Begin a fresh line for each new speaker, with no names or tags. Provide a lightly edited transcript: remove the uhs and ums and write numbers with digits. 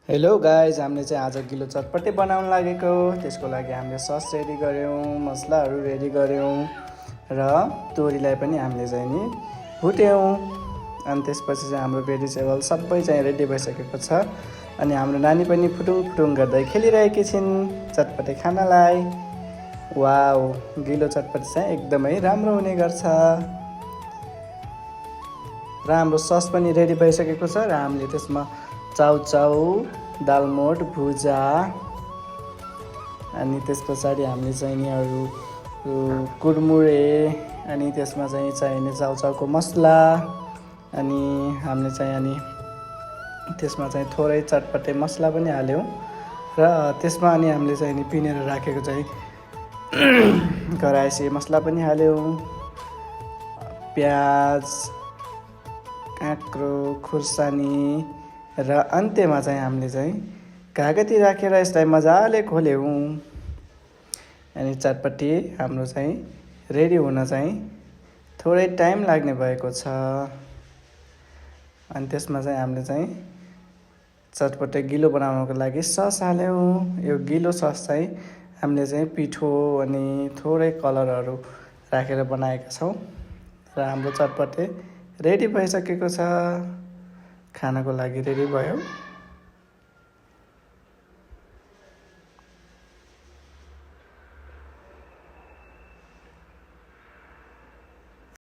Hello guys, हामीले चाहिँ आज गिलो चटपटे बनाउन लागेको। त्यसको लागि हामीले सस रेडी गऱ्यौँ, मसलाहरू रेडी गऱ्यौँ र तोरीलाई पनि हामीले चाहिँ नि भुट्यौँ। अनि त्यसपछि चाहिँ हाम्रो भेजिटेबल सबै चाहिँ रेडी भइसकेको छ। अनि हाम्रो नानी पनि फुटुङ फुटुङ गर्दै खेलिरहेकी छिन् चटपटे खानालाई। वाउ, गिलो चटपटे चाहिँ एकदमै राम्रो हुने गर्छ र हाम्रो सस पनि रेडी भइसकेको छ र हामीले त्यसमा चाउचाउ, दालमोट, भुजा अनि त्यस पछाडि हामीले चाहिने अरू कुरमुरे अनि त्यसमा चाहिँ चाहिने चाउचाउको मसला अनि हामीले चाहिँ त्यसमा चाहिँ थोरै चटपटे मसला पनि हाल्यौँ र त्यसमा अनि हामीले चाहिँ पिनेर राखेको चाहिँ कराइसी मसला पनि हाल्यौँ, प्याज, काँक्रो, खुर्सानी र अन्त्यमा चाहिँ हामीले चाहिँ कागती राखेर यसलाई मजाले खोल्यौँ। अनि चटपटी हाम्रो चाहिँ रेडी हुन चाहिँ थोरै टाइम लाग्ने भएको छ। अनि त्यसमा चाहिँ हामीले चाहिँ चटपटे गिलो बनाउनको लागि सस हाल्यौँ। यो गिलो सस चाहिँ हामीले चाहिँ पिठो अनि थोरै कलरहरू राखेर बनाएका छौँ र हाम्रो चटपटे रेडी भइसकेको छ। खानको लागि रेडी भयो।